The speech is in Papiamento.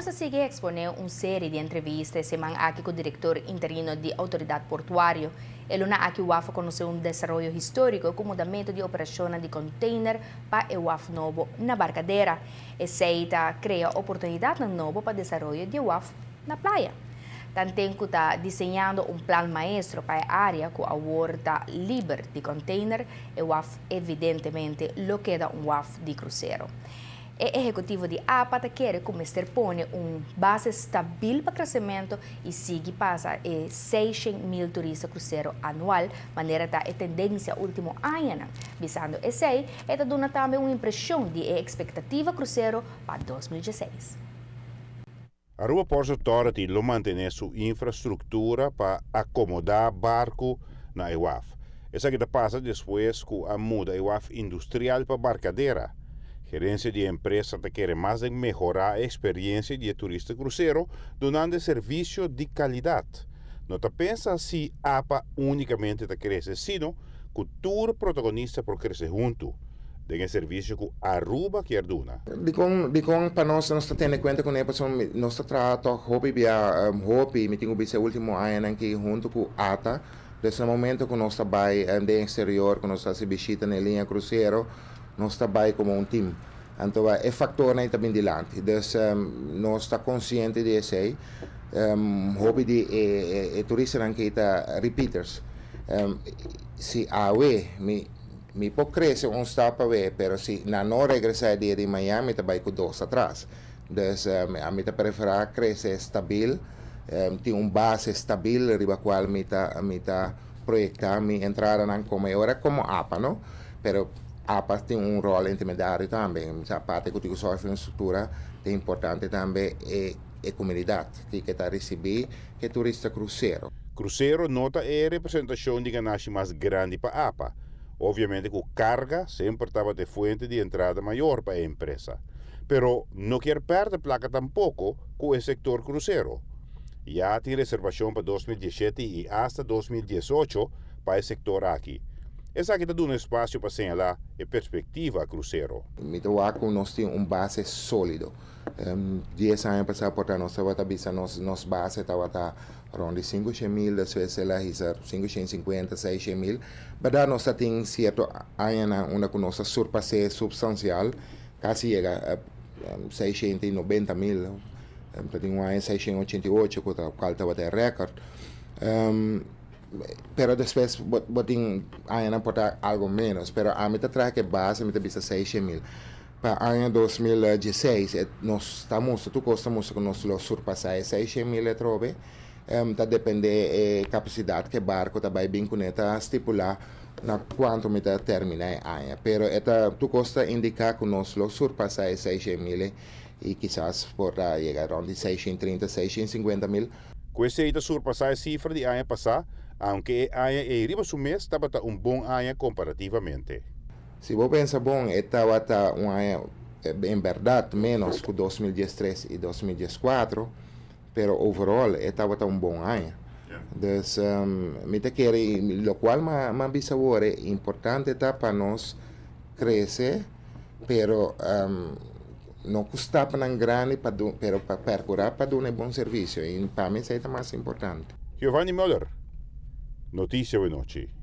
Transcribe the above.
Nos a sigui expone un serie di entrevista e siman aki cu director interino di Autoridad Portuario. E luna aki waf a conoce un desaroyo historico cu mudamento di operacionnan di container pa e waf nobo na Barcadera. Esey ta crea oportunidadnan nobo pa desaroyo di e waf na Playa. Tanten cu ta diseñando un plan maestro pa e area cu awor ta liber di container, e waf evidentemente lo keda un waf di crucero. E ehecutivo di APA ta kere cu mester pone un base stabil pa crecemento y sigui pasa e 600.000 turista crucero anual, manera ta e tendencia ultimo añanan. Bisando esey, e ta duna tambe un impresion di e expectativa crucero pa 2016. Aruba Ports Authority lo mantene su infrastructura pa acomoda barco na e waf. Esaki ta pasa despues cu a muda e waf industrial pa Barcadera. Gerencia di e empresa ta kere mas den mehora e experiencia di e turista crucero dunando e servicio di calidad. No ta pensa si APA unicamente ta crece sino cu tur protagonista por crece hunto den e servicio cu Aruba kier duna. Dikon dikon pa nos nos ta tene kuenta kuné pasobra nos ta traha tòg hopi bia hopi mi tin ku bisa e último añanan aki huntu ku ata. Dus na momento ku nos ta bai den eksterior ku nos ta hasi bishita na e liña krusero nos ta bai komo un tim. Anto e faktornan ei ta bin dilanti. Dus nos ta konsiente di esei. Hopi di e turistanan aki ta repeaters. Si awe mi mi por krese un stap awe pero si nan no regresá e dia di mañan mi ta bai ku dos atras. Dus ami ta preferá krese stabil, tin un base stabil riba kual mi ta mi ta proyektá mi entradanan komo e ora komo apa no. Pero apa tin un ròl intermediario tambe. Aparte ku tin ku sòrg infrastruktura ta importante tambe e e komunidat ke ta risibí e turista krusero. Krusero no ta e representashon di ganashi mas grandi pa apa. Obviamente ku karga semper tabata e fuente di entrada mayor pa e empresa. Pero no kier perde plaka tampoko ku e sektor krusero. Ya tin reservashon pa 2017 i asta 2018 pa e sektor aki. Esaki ta duna espasio pa señalá e perspektiva krusero. Mi ta wak ku nos tin un base sólido. 10 aña pasá por ta nos tabata bisa nos nos base tabata rond di 500.000, despues el a hisa 550, 600.000. Bèrdat nos ta tin sierto añanan unda ku nos a surpas'é supstansial, kasi yega 690.000, ta tin un aña 688 ku ta kual tabata e rèkòrt. Pero despues bo bo tin añanan por ta algo ménos, pero ami ta traha ku e base mi ta bisa 600.000. Pa aña 2016 e nos ta mustra, tur kos ta mustra ku nos lo surpasá e 600.000 atrobe. Ta dependé e kapasidat ku e barko ta bai bin kuné ta stipulá na kuantu mi ta terminá e aña. Pero e ta tur kos ta indiká ku nos lo surpasá e 600.000 i kisas por ta yega rònt di 630, 650.000. Ku esei ta surpasá e sifra di aña pasá, aunke e aña ei riba su mes tabata un bon aña komparativamente. Si bo pensa bon, e tabata un aña en bèrdat ménos ku 2013 i 2014, pero overall e tabata un bon aña. Dus mi ta kere, i lokual m'a bisa awor, e importante ta pa nos krese, pero no ku stapnan grandi pa pero pa perkurá pa duna e bon servisio, i pa mi esei ta mas importante. Giovanni Muller, Noticia Awenochi.